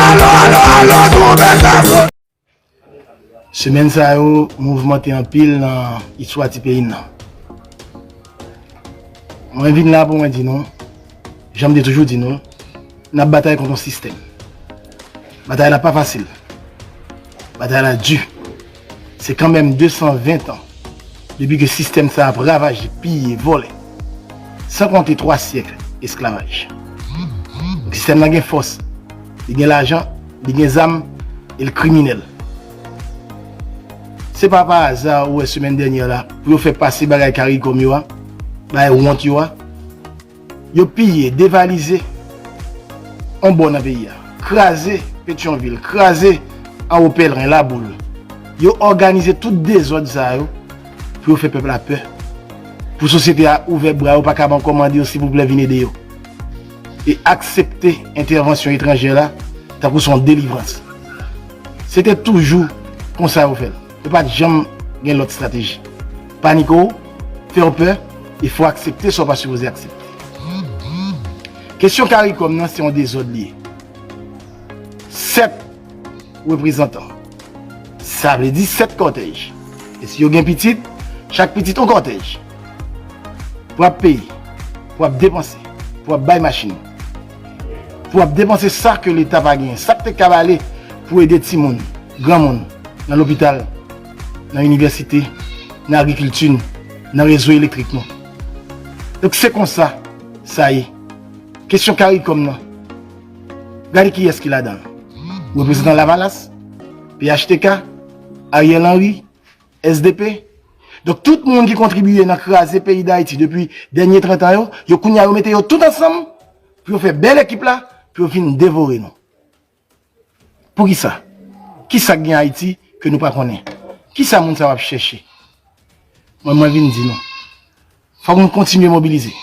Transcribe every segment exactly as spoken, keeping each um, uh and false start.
Alo, alo, alo, twonpèt la sonnen. Semèn sa yo mouvmante anpil nan istwa ti peyi n nan. Mwen vin la pou mwen di nou, jan m te toujou di nou, n ap batay kont yon sistèm. Batay la pa fasil. Batay la di. Se kanmenm de san ven tan depi ke sistèm sa ap ravaje, piye, vòlè, san konte twa syèk esklavaj. Sistèm nan gen fòs, li gen lajan, li gen zam, e l kriminèl. Se pa pa aza ou wè semèn dènyè la, pou yo fè pase bagay CARICOM yo a, bagay wont yo a, yo piye, devalize yon bò nan peyi a, kraze Petyonvil, kraze Anwo Pèlren, Laboul. Yo òganize tout dezòd sa yo pou yo fè pèp la pè, pou sosyete a ouvè bra yo, pa kab ankò mande yo silvouplè vin ede yo, e aksepte entèvansyon etranjè la tankou se yon delivrans. Se te toujou konsa yo fè l. Yo pa t janm gen lòt estrateji. Panike w, fè w pè, e fè w aksepte sa w pa sipoze aksepte. Kesyon CARICOM nan se yon dezòd li ye. Sèt reprezantan. Sa vle di sèt kòtèj. E si yo gen pitit, chak pitit yon kòtèj. Pou ap peye, pou ap depanse, pou ap bay machin, pou ap depanse sa ke Leta pa genyen, sa k te kab ale pou ede timoun, granmoun, nan lopital, nan inivèsite, nan agrikilti n, nan rezo elektrik nou. Donk se konsa sa ye. Kesyon CARICOM nan, gade kiyès ki ladan l. Reprezantan Lavalas, P H T K, Ariel Henry, S D P. Donk tout moun ki kontribiye nan kraze peyi Dayiti depi dènye trant an yo, yo kounye a yo mete yo tout ansanm pou yo fè bèl ekip la, pou yo vin devore nou. Poukisa? Kisa k gen Ayiti ke nou pa konnen? Kisa moun sa yo ap chèche? Mwen, mwen vin di nou, fòk nou kontinye mobilize.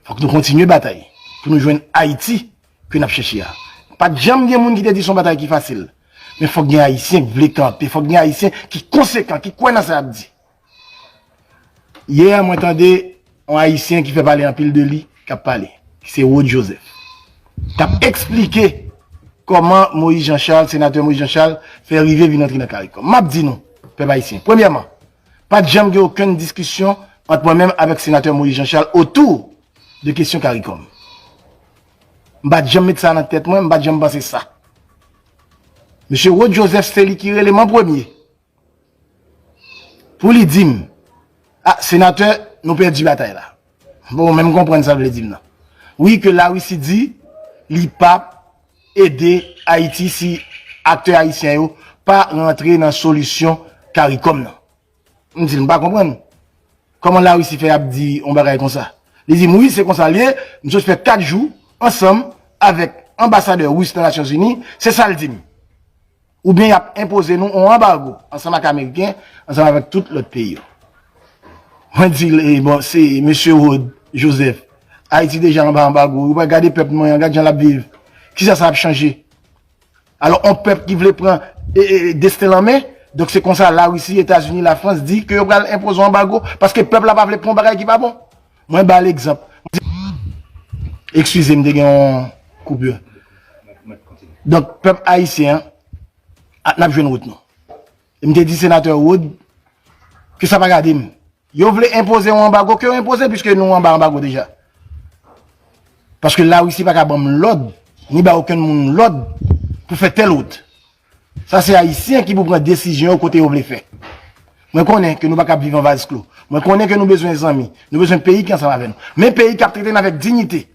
Fòk nou kontinye batay pou nou jwenn Ayiti ke n ap chèche a. Pa t janm gen moun ki te di se yon batay ki fasil. Men fòk gen Ayisyen ki vle kanpe, fòk gen Ayisyen ki konsekan, ki kwè nan sa y ap di. Yè, mwen tande yon Ayisyen ki fè pale anpil de li, k ap pale, ki se Rod Joseph, k ap eksplike kòman Moïse Jean Charles, senatè Moïse Jean Charles, fè rive vin antre nan CARICOM. M ap di nou, pèp ayisyen, premyèman, pa t janm gen okenn diskisyon ant mwen menm avèk senatè Moïse Jean Charles otou de kesyon CARICOM. M pa t janm met sa nan tèt mwen, m pa t janm panse sa. Mesye Rod Joseph se li ki rele m an premye pou li di m, "A, senatè, nou pèdi batay la." Bon, men m konprann sa l vle di m nan. Wi, ke Larisi di li p ap ede Ayiti si aktè ayisyen yo pa rantre nan solisyon CARICOM nan. M di l, "M pa konprann. Kòman Larisi fè ap di yon bagay konsa?" Li di m, "Wi, se konsa l ye, m sot fè kat jou ansanm avèk anbasadè ris nan Nasyonzini, se sa l di m. Oubyen y ap enpoze nou yon anbago ansanm ak Ameriken, ansanm avèk tout lòt peyi yo." Mwen di l, "E bon, se mesye Rod Joseph, Ayiti deja anba anbago, ou pa gade pèp mwen an, gad jan l ap viv. Kisa sa ap chanje?" Alò, yon pèp ki vle pran, e, e, desten l an men, donk se konsa Larisi, Etazini, Lafrans di ke yo pral enpoze yon anbago, paske pèp la pa vle pran yon bagay ki pa bon. Mwen ba l egzanp. Eskize m, te gen yon koupè. Donk, pèp ayisyen an, a, n ap jwenn wout nou. E m te di senatè Rod ke sa pa gade m. Yo vle enpoze yon anbago, ke yo enpoze, piske nou anba anbago deja. Paske Larisi pa ka ban m lòd, ni ba okenn moun lòd pou fè tèl wout. Sa se Ayisyen ki pou pran desizyon yo kote yo vle fè. Mwen konnen ke nou pa ka ap viv an vaz klo. Mwen konnen ke nou bezwen zanmi. Nou bezwen peyi ki ansanm avè nou. Men peyi k ap trete n avèk diyite.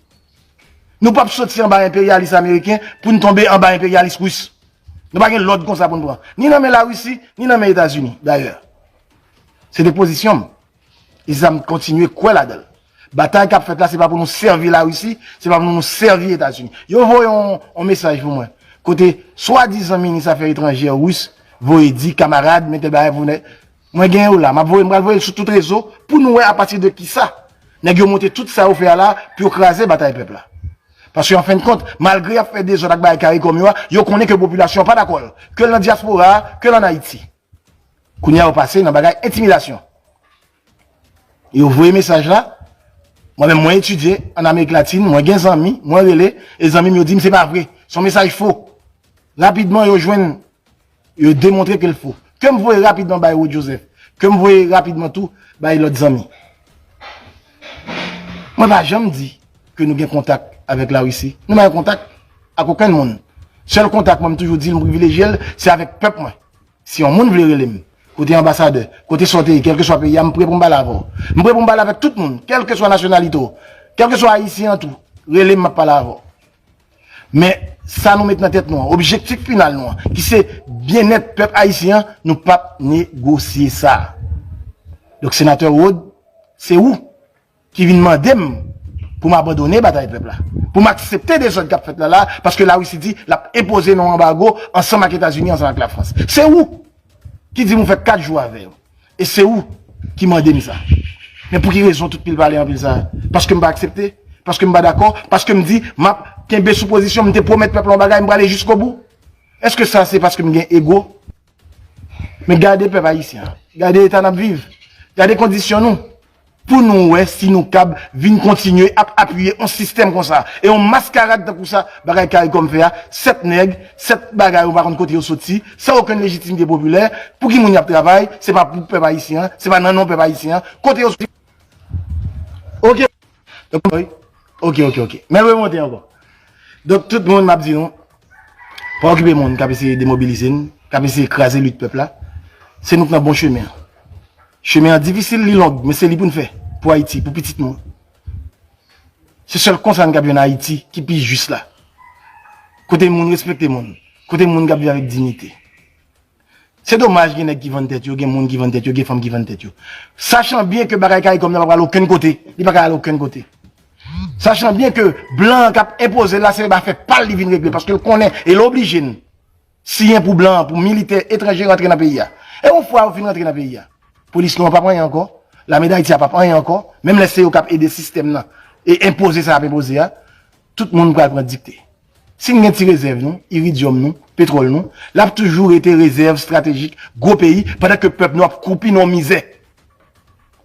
Nou p ap soti anba enperyalis ameriken pou n tonbe anba enperyalis ris. Nou pa gen lòd konsa pou n pran. Ni nan men Larisi, ni nan men Etazini, dayè. Se te pozisyon m. E se sa m kontinye kwè ladan l. Batay k ap fèt la, se pa pou nou sèvi Larisi, se pa pou nou sèvi Etazini. Yo voye yon, yon mesaj pou mwen, kote swadizan minis afè etranjè ris voye di, "Kamarad, men tèl bagay pou nèg." Mwen gen yo la, m ap voye, m pral voye l sou tout rezo pou nou wè apati de kisa nèg yo monte tout sa yo fè a la pou yo kraze batay pèp la. Paske, an fen de kont, malgre y ap fè dezòd ak bagay CARICOM yo a, yo konnen ke popilasyon an pa dakò l, ke l nan dyaspora a, ke l ann Ayiti. Kounye a, yo pase nan bagay entimidasyon. Yo voye mesaj la, Mwen menm, mwen etidye ann Amerik Latin, mwen gen zanmi, mwen rele, e zanmi m yo di m se pa vre, se yon mesaj fo. Rapidman, yo jwenn, yo demontre ke l fo. Ke m voye rapidman bay Rod Joseph, ke m voye rapidman tou bay lòt zanmi. Mwen pa janm di ke nou gen kontak avèk Larisi. Nou pa gen kontak ak okenn moun. Sèl kontak mwen, m toujou di l, m privilejye l, se avèk pèp mwen. Si yon moun vle rele m, kote anbasadè, kote sa w te ye, kèlkeswa peyi a, m prè pou m pale avè w. M prè pou m pale avèk tout moun, kèlkeswa nasyonalite w, kèlkeswa ayisyen an tou, rele m, m ap pale avè w. Men, sa nou met nan tèt nou an, objektif final nou an, ki se byennèt pèp ayisyen an, nou p ap negosye sa. Donk, senatè Rod, se ou ki vin mande m pou m abandone batay pèp la, pou m aksepte dezòd k ap fèt la la, paske Larisi di l ap enpoze nou anbago ansanm ak Etazini, ansanm ak Lafrans. Se ou ki di m ou fè kat jou avè yo. E se ou ki mande m sa. Men pou ki rezon tout pil pale anpil sa? Paske m pa aksepte? Paske m pa dakò? Paske m di m ap kenbe sou pozisyon m, m te pwomèt pèp la yon bagay, m prale jiskobou? Èske sa se paske m gen ego? Men gade pèp ayisyen an. Gade eta n ap viv. Gade kondisyon nou. Pou nou wè si nou kab vin kontinye ap apiye yon sistèm konsa. E yon maskarad tankou sa, bagay Caricom fè a, sèt nèg, sèt bagay ou pa konn kote yo soti, san okenn lejitimite popilè, pou ki moun y ap travay, se pa pou pèp ayisyen an, se pa nan non pèp ayisyen an, kote yo soti. Ok. Donk, wi. Ok, ok, ok. Men remonte ankò. Donk, tout moun, m ap di nou, pa okipe moun k ap eseye demobilize n, k ap eseye kraze lit pèp la. Se nou k nan bon chemen an. Chemen an difisil, li long, men se li pou n fè. Pou Ayiti, pou pitit nou. Se sèl konsa n kab jwenn Ayiti ki pi jis la. Kote moun respekte moun. Kote moun kab viv avèk diyite. Se domaj gen nèg ki vann tèt yo, gen moun ki vann tèt yo, gen fanm ki vann tèt yo. Sachan byen ke bagay Caricom nan pa pral okenn kote. Li pa ka al okenn kote. Sachan byen ke blan an k ap enpoze l la, se afè pa l li vin regle, paske l konnen e l oblije n siyen pou blan an, pou militè etranje rantre nan peyi a. E yon fwa yo fin rantre nan peyi a, polis nou an p ap anyen ankò, lame Dayiti a p ap anyen ankò, menm lè se yo k ap ede sistèm nan e enpoze sa y ap enpoze a, tout moun pral pran dikte. Si n gen ti rezèv nou, iridyòm nou, petwòl nou, l ap toujou rete rezèv estratejik gwo peyi, pandan ke pèp nou ap kwoupi nan yon mizè.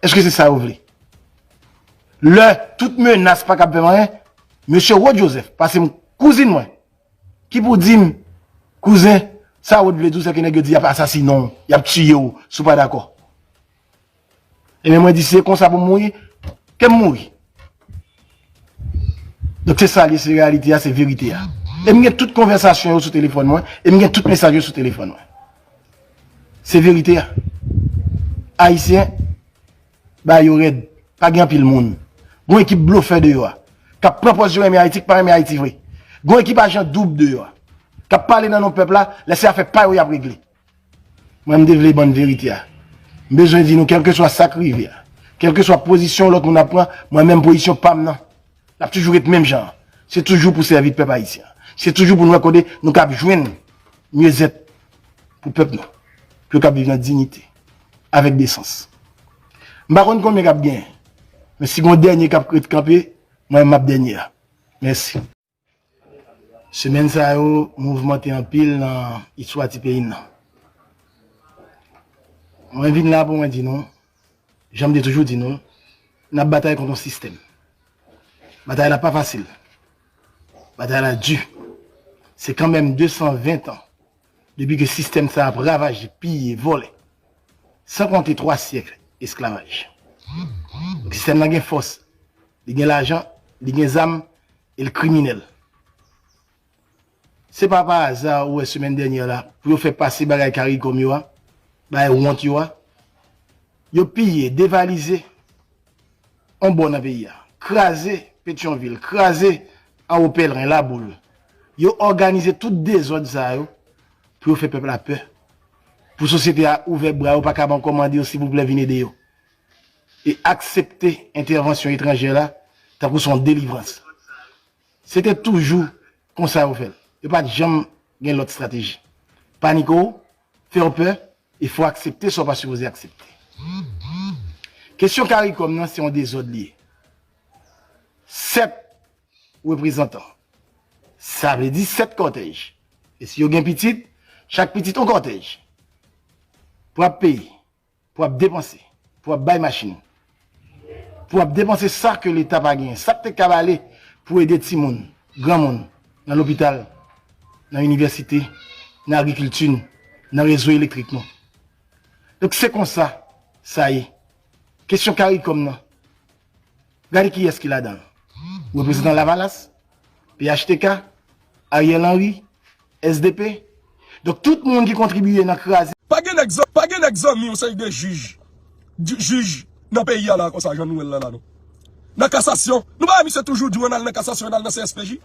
Èske se sa yo vle? Lè tout menas pa kab fè m anyen, mesye Rod Joseph, pase m kouzin mwen, ki pou di m, kouzen, sa Rod vle di w, se ke nèg yo di y ap asasinen w, y ap tiye w, si w pa dakò. Ebyen, mwen di, si se konsa pou m mouri, ke m mouri. Donk, se sa l ye, se reyalite a, se verite a. E m gen tout konvèsasyon yo sou telefòn mwen, e m gen tout mesaj yo sou telefòn mwen. Se verite a. Ayisyen, bagay yo rèd. Pa gen anpil moun. Gon ekip blofè deyò a, k ap pran pòz yo renmen Ayiti, k pa renmen Ayiti vre. Gon ekip ajan doub deyò a, k ap pale nan non pèp la, lè se afè pa yo y ap regle. Mwen, m te vle ban n verite a. M bezwen di nou, kèlkeswa sa k rive a, kèlkeswa pozisyon lòt moun ap pran, mwen menm pozisyon pa m nan, l ap toujou ret menm jan an. Se toujou pou sèvi pèp ayisyen an. Se toujou pou n wè kote nou kab jwenn myezèt pou pèp nou, pou yo kab viv nan diyite, avèk desans. M pa konn konbyen k ap genyen, men si gon dènye k ap ret kanpe, mwen menm m ap dènye a. Mèsi. Semèn sa yo mouvmante anpil nan istwa ti peyi n nan. Mwen vin la pou mwen di nou, jan m te toujou di nou, n ap batay kont yon sistèm. Batay la pa fasil. Batay la di. Se kanmenm de san ven tan depi ke sistèm sa ap ravaje, piye, vòlè. San konte twa syèk esklavaj. Sistèm nan gen fòs, li gen lajan, li gen zam, e l kriminèl. Se pa pa aza ou wè semèn dènyè la, pou yo fè pase bagay Caricom yo a, bagay wont yo a, yo piye, devalize yon bò nan peyi a, kraze Petyonvil, kraze Anwo Pèlren, Laboul. Yo òganize tout dezòd sa yo pou yo fè pèp la pè. Pou sosyete a ouvè bra yo, pa kab ankò mande yo silvouplè vin ede yo. E aksepte entèvansyon etranjè la tankou se yon delivrans. Se te toujou konsa yo fè l. Yo pa t janm gen lòt estrateji. Panike w, fè w pè, e fè w aksepte sa w pa sipoze aksepte. Kesyon Caricom nan, se yon dezòd li ye. Sèt reprezantan. Sa vle di sèt kòtèj. E si yo gen pitit, chak pitit yon kòtèj. Pou ap peye, pou ap depanse, pou ap bay machin. pou ap depanse sa ke Leta pa genyen. Sa k te ka ale pou ede timoun, granmoun, nan lopital, nan inivèsite, nan agrikilti n, nan rezo elektrik nou. Donk se konsa sa ye. Kesyon CARICOM nan, gade kiyès ki ladan l. Reprezantan Lavalas, P H T K, Ariel Henry, S D P. Donk tout moun ki kontribiye nan kraze. Pa gen nèg zan-, pa gen nèg zanmi yon seri de jij, di- jij nan peyi a la konsa, jan nou wè l la la non. Nan kasasyon, nou pa wè misye toujou di w ann al nan kasasyon, ann al nan C S P J?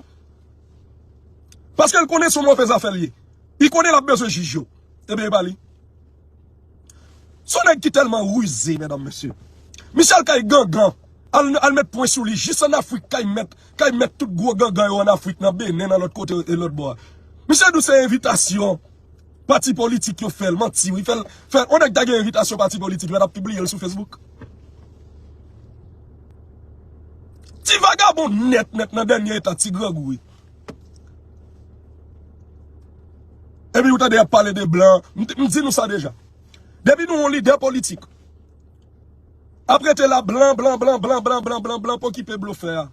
Paske l konnen se yon move zafè l ye. Li konnen l ap bezwen jij yo. Ebyen, e pa li. Se yon nèg ki tèlman rize, medam, mesye. Misye al kay gangan, al, al met pwen sou li, jis ann Afrik, kay met, kay met tout gwo gangan yo ann Afrik, nan Benen, nan lòt kote e lòt bò a. Misye di w se envitasyon pati politik yo fè l, manti wi, fè l, fè l, yon nèg ta gen envitasyon pati politik, yo t ap pibliye l sou Facebook. Ti vagabon nèt, nèt, nan dènye eta, ti grangou wi. Epi ou tande y ap pale de blan. M, m di nou sa deja. Depi nou yon lidè politik, ap rete la blan, blan, blan, blan, blan, blan, blan, blan, pou okipe blofè a.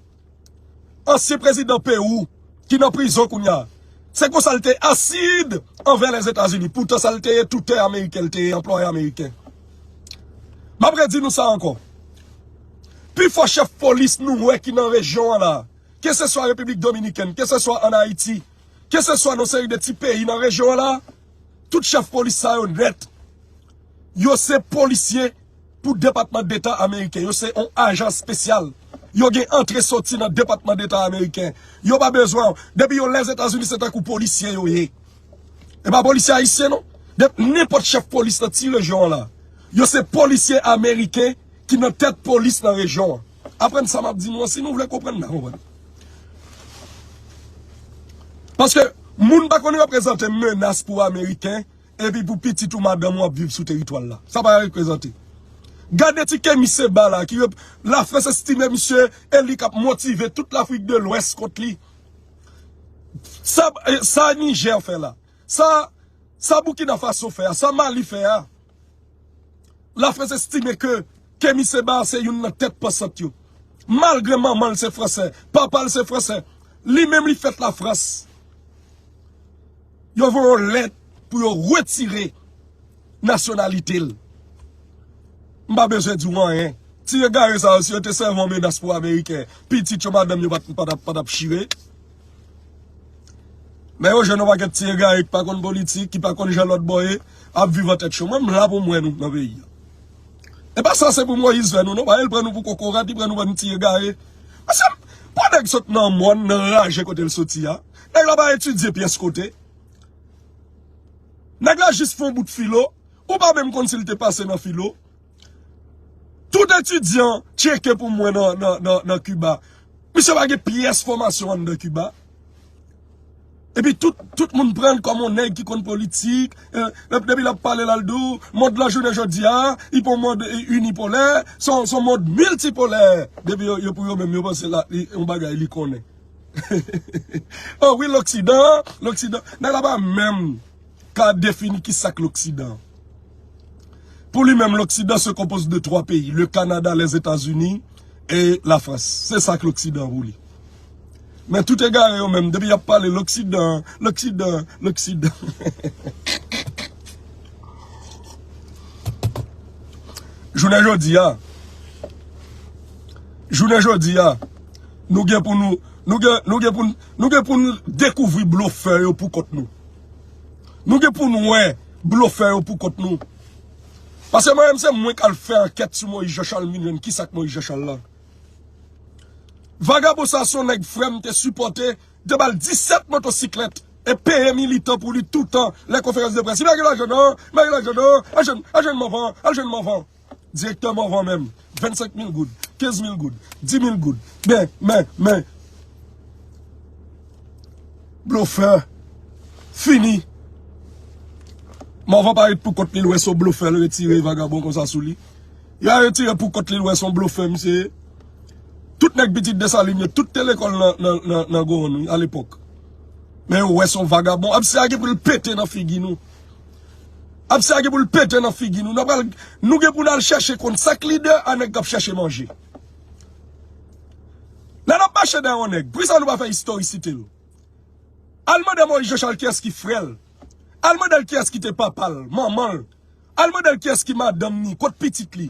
Ansyen prezidan Pewou, ki nan prizon kounye a. Se konsa l te asid anvè Lèzetazini. Poutan sa l te ye, toutè ameriken, l te ye, anplwaye ameriken. M ap redi nou sa ankò. Pi fò chèf polis nou wè ki nan rejyon an la, keseswa Repiblik Dominikèn, keseswa ann Ayiti, keseswa nan seri de ti peyi nan rejyon an la, tout chèf polis sa yo nèt, yo se polisye pou Depatman Deta ameriken. Yo se yon ajan espesyal. Yo gen antre soti nan Depatman Deta ameriken. Yo pa bezwen, depi yo Lèzetazini, se tankou polisye yo ye. E pa polisye ayisyen non. Depi nenpòt chèf polis nan ti rejyon an la, yo se polisye ameriken ki nan tèt polis nan rejyon an. Aprann sa m ap di nou an, si nou vle konprann, n a konprann. Paske moun pa konn reprezante menas pou Ameriken, epi pou pitit ou madanm ou ap viv sou teritwa l la. Sa pa reprezante. Gade ti Kemi Seba la, ki rep-, Lafrans estime misye e li k ap motive tout Lafrik de Lwès kont li. Sa, sa Nijè fè la. Sa, sa Burkina Faso fè a. Sa Mali fè a. Lafrans estime ke Kemi Seba se youn nan tèt pansant yo. Malgre manman l se fransè, papa l se fransè, li menm li fèt Lafrans. Yo voye yon lèt pou yo retire nasyonalite l. M pa bezwen di w anyen. Ti egare sa yo, si yo te sèvi yon menas pou Ameriken, pitit yo, madanm yo pa t, pa t ap, pa t ap chire. Men yo jwenn yon pakèt ti egare ki pa konn politik, ki pa konn jan lòt bò ye, ap viv an tèt cho. Mwen, m la pou m wè nou nan peyi a. E pa sa se pou Moyiz fè nou, non. Pa el pran nou pou kokorat, li pran nou pou ti egare. Mesye, pa nèg sot nan mòn, nan raje kote l soti a. Nèg la pa etidye pyès kote. Nèg la jis fè yon bout filo. Ou pa menm konn si l te pase nan filo. Tout etidyan tcheke pou mwen nan, nan, nan, nan Kiba. Misye pa gen pyès fòmasyon anndan Kiba. Epi tout, tout moun pran l kòm yon nèg ki konn politik. Eh, depi l ap pale la, l di w, mond lan jounen jodi a, li pa yon mond, eh, inipolè, se yon, se yon mond miltipolè. Depi yo, yo pou yo menm, yo panse la, li, yon bagay li konnen. Oh wi, Loksidan, Loksidan. Nèg la pa menm ka defini ki sa k Loksidan. Pou li menm, Loksidan se konpoze de twa peyi, le Canada, les États-Unis et la France. Se sa k Loksidan pou li. Men tout egare yo menm, depi y ap pale Loksidan, Loksidan, Loksidan. Jounen jodi a, jounen jodi a, nou gen pou nou, nou gen, nou gen pou n, nou gen pou n dekouvri blofè yo pou kont nou. Nou gen pou n wè blofè yo pou kont nou. Paske mwen menm, se mwen k al fè ankèt sou Moyiz Jan Chal, m vin jwenn ki sa k Moyiz Jan Chal la. Vagabon sa se yon nèg frè m te sipòte, te ba l disèt motosiklèt e peye militan pou li toutan lè konferans de près. Li pa gen lajan non, li pa gen lajan non, al jwenn, al jwenn Morvan, al jwenn Morvan. Direktè Morvan menm, vennsenk mil goud, kenz mil goud, di mil goud. Men, men, men. Blofè. Fini. Morvan pa ret pou kont li, l wè se yon blofè, l retire vagabon konsa sou li. Yo retire pou kont li, l wè se yon blofè misye ye. Tout nèg pitit Desalin yo, tout te lekòl nan, nan, nan, nan Gowon wi, alepòk. Men yo wè se yon vagabon. Apse a gen pou l pete nan figi nou. Apse a gen pou l pete nan figi nou. Nou pral, nou gen pou n al chèche konn sa k lidè a nèg k ap chèche manje. mache dèyè yon nèg. Poukisa nou pa fè istorisite l? Al mande Moïse Jean Charles kiyès ki frè l. Al mande l kiyès ki te papa l, manman l. Al mande l kiyès ki madanm ni, kot pitit li.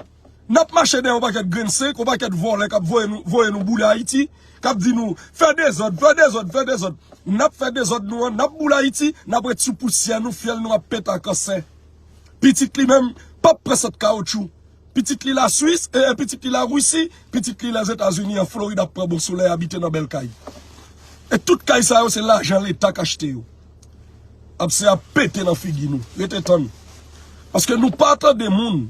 N ap mache dèyè yon pakèt grenn senk, yon pakèt vòlè k ap voye nou, voye nou boule Ayiti, k ap di nou, fè dezòd, fè dezòd, fè dezòd. N ap fè dezòd nou an, n ap boule Ayiti, n ap ret sou pousyè nou, fyèl nou ap pete a kansè. Pitit li menm, p ap pran sant kawotchou. Pitit li Laswis, e, e, pitit li Larisi, pitit li Lèzetazini, an Florid ap pran bon solèy, abite nan bèl kay. E tout kay sa yo, se lajan Leta k achte yo. Abse ap pete nan figi nou. Rete tann. Paske nou pa tande moun.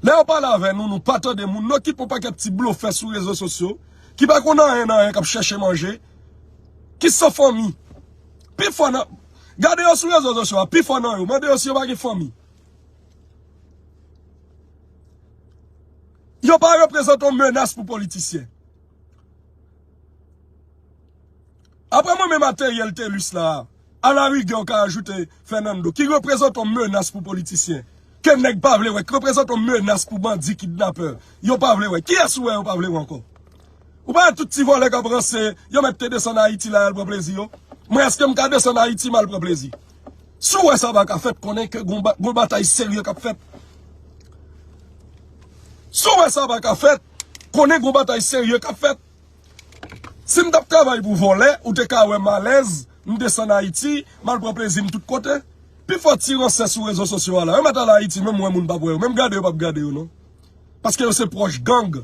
Lè yo pale avè nou, nou pa tande moun. Nou okipe yon pakèt ti blofè sou rezo sosyo, ki pa konn anyen nan anyen, k ap chèche manje, ki san fanmi. Pifò nan, gade yo sou rezo sosyo a, pifò nan yo, mande yo si yo pa gen fanmi. Yo pa reprezante yon menas pou politisyen. Apre mwen menm a Theriel Thelus la, a la rigè w ka ajoute Fernando, ki reprezante yon menas pou politisyen. Ke nèg pa vle wè, ki reprezante yon menas pou bandi, kidnapè. Yo pa vle wè. Kiyès ou wè yo pa vle wè ankò? Ou pa wè tout ti vòlè k ap ranse, yo mèt te desann Ayiti la, y al pran plezi yo? Mwen, èske m ka desann Ayiti, m al pran plezi? Si w wè sa pa ka fèt, konnen ke gon ba-, gon batay serye k ap fèt. Si w wè sa pa ka fèt, konnen gon batay serye k ap fèt. Si m t ap travay pou vòlè, ou te ka wè m alèz, m desann Ayiti, m al pran plezi m tout kote. Pifò ti ransè sou rezo sosyo a la, yo mèt al Ayiti, menm wè moun p ap wè yo, menm gade yo p ap gade yo non. Paske yo se pwòch gang.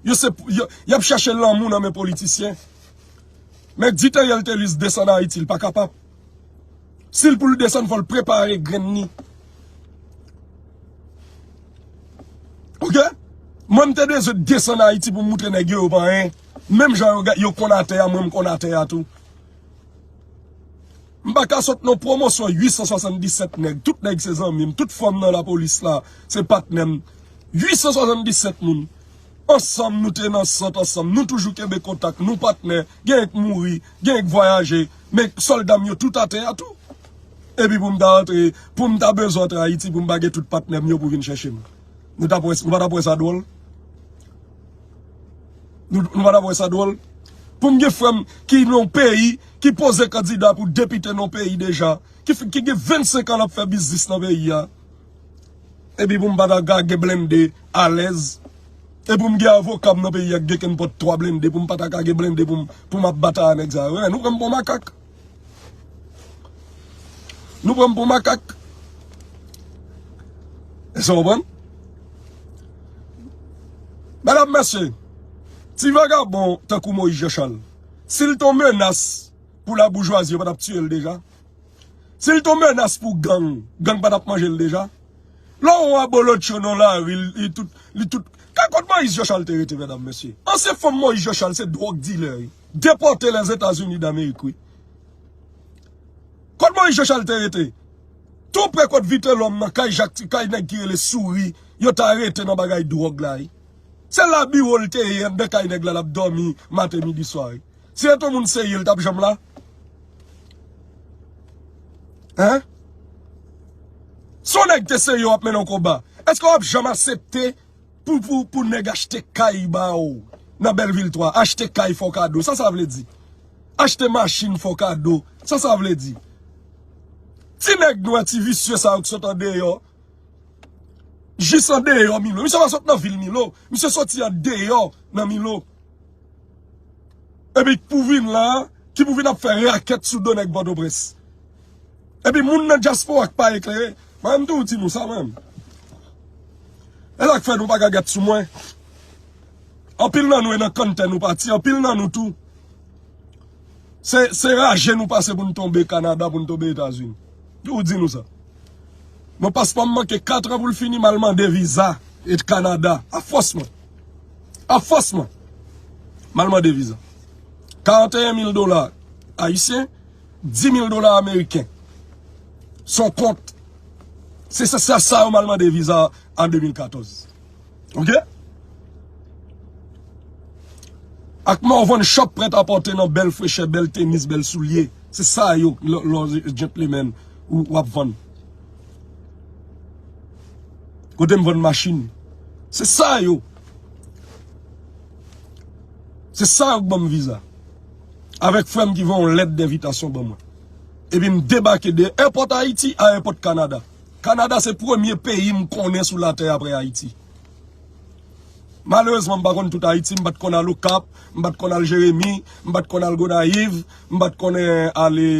Yo se, yo, y ap chèche lanmou nan men politisyen. Men di Theriel Thelus desann Ayiti, l pa kapab. Si l pou l desann, fò l prepare grenn ni. Oke? Mwen, m te bezwen desann Ayiti pou m moutre nèg yo, yo pa anyen. Menm jan yo, ga- yo konn atè a, mwen, m konn atè a tou. M pa ka sot nan pwomosyon uit san swasanndisèt nèg. Tout nèg se zanmi m. Tout fanm nan lapolis la, se patnè m. Uit san swasanndisèt moun. Ansanm, nou te nan sant ansanm. Nou toujou kenbe kontak. Nou patnè. Genyen k mouri. Genyen k vwayaje. Men sòlda m yo tout atè a tou. Epi pou m ta antre, pou m ta bezwen antre Ayiti, pou m pa gen tout patnè m yo pou vin chèche m. Nou t ap wè, nou pa t ap wè sa dwòl? Nou, nou pa t ap wè sa dwòl? Pou m gen frè m ki nan yon peyi, ki poze kandida pou depite nan yon peyi deja, ki, f- ki gen vennsenk an l ap fè biznis nan peyi a. Epi pou m pa ta ka gen blende alèz. E pou m gen avoka m nan peyi a k gen kenpòt twa blende, pou m pa ta ka gen blende pou m, pou m ap batay a nèg sa yo. Nou pran m pou makak. Nou pran m pou makak. Èske w konprann? Medam, mesye, ti vagabon tankou Moïse Jean Charles, si l te yon menas pou laboujwazi, yo pa t ap tiye l deja? Si l te yon menas pou gang, gang pa t ap manje l deja? Lè w wè abolotcho nan lari, li, li tout, li tout. Ka kot Moïse Jean Charles te rete, medam, mesye? Ansyen fanm Moïse Jean Charles se dwòg dilè, wi. Depòte Lèzetazini Damerik, wi. Kot Moïse Jean Charles te rete? Tou pre kot Vitelhomme nan, kay Jak, kay nèg ki rele Souri, yo ta rete nan bagay dwòg la, wi. Se la biwo l te ye, anndan kay nèg la, l ap dòmi maten, midi, swa, wi. Si se t yon moun serye, l t ap janm la? Hein? Si yon nèg te serye, w ap mennen yon konba. Èske w ap janm aksepte pou, pou, pou nèg achte kay ba w nan Bèlvil twa? Achte kay fè w kado. Sa sa vle di? Achte machin fè w kado. Sa sa vle di? Ti nèg nwè, ti visye sa yo k sot andeyò, jis andeyò Milo. Misye pa sot nan vil Milo. Misye soti andeyò nan Milo. Epi k pou vin la, ki pou vin ap fè rakèt sou do nèg Pòtoprens. Epi moun nan dyaspora k pa eklere. Mwen, m toujou di nou sa, mwen. E sa k fè nou pa ka gèt sou mwen. Anpil nan nou e nan kanntè nou pati, anpil nan nou tou. Se, se raje nou pase pou n tonbe Kanada, pou n tonbe Etazini. Toujou di nou sa. Mwen, paspò m manke kat an pou l fini, m al mande viza et Kanada. Afòsman. Afòsman. M al mande viza. Karanteyen mil dola ayisyen, dis mil dola ameriken. Se yon kont. Se sa, sa, sa yo m al mande viza an de mil katòz. Oke? Ak Morvan Shop prèt a pòte nan bèl frechè, bèl tenis, bèl soulye. Se sa yo, lò, lò, gentleman, ou, w ap vann. Kote m vann machin. Se sa yo. Se sa yo k ban m viza. Avèk frè m ki voye yon lèt denvitasyon ban mwen. Epi m debake de èpòt Ayiti a èpòt Kanada. Kanada se premye peyi m konnen sou latè apre Ayiti. Malerezman, m pa konn tout Ayiti, m pa t konn al Okap, m pa t konn al Jeremi, m pa t konn al Gonayiv, m pa t konnen ale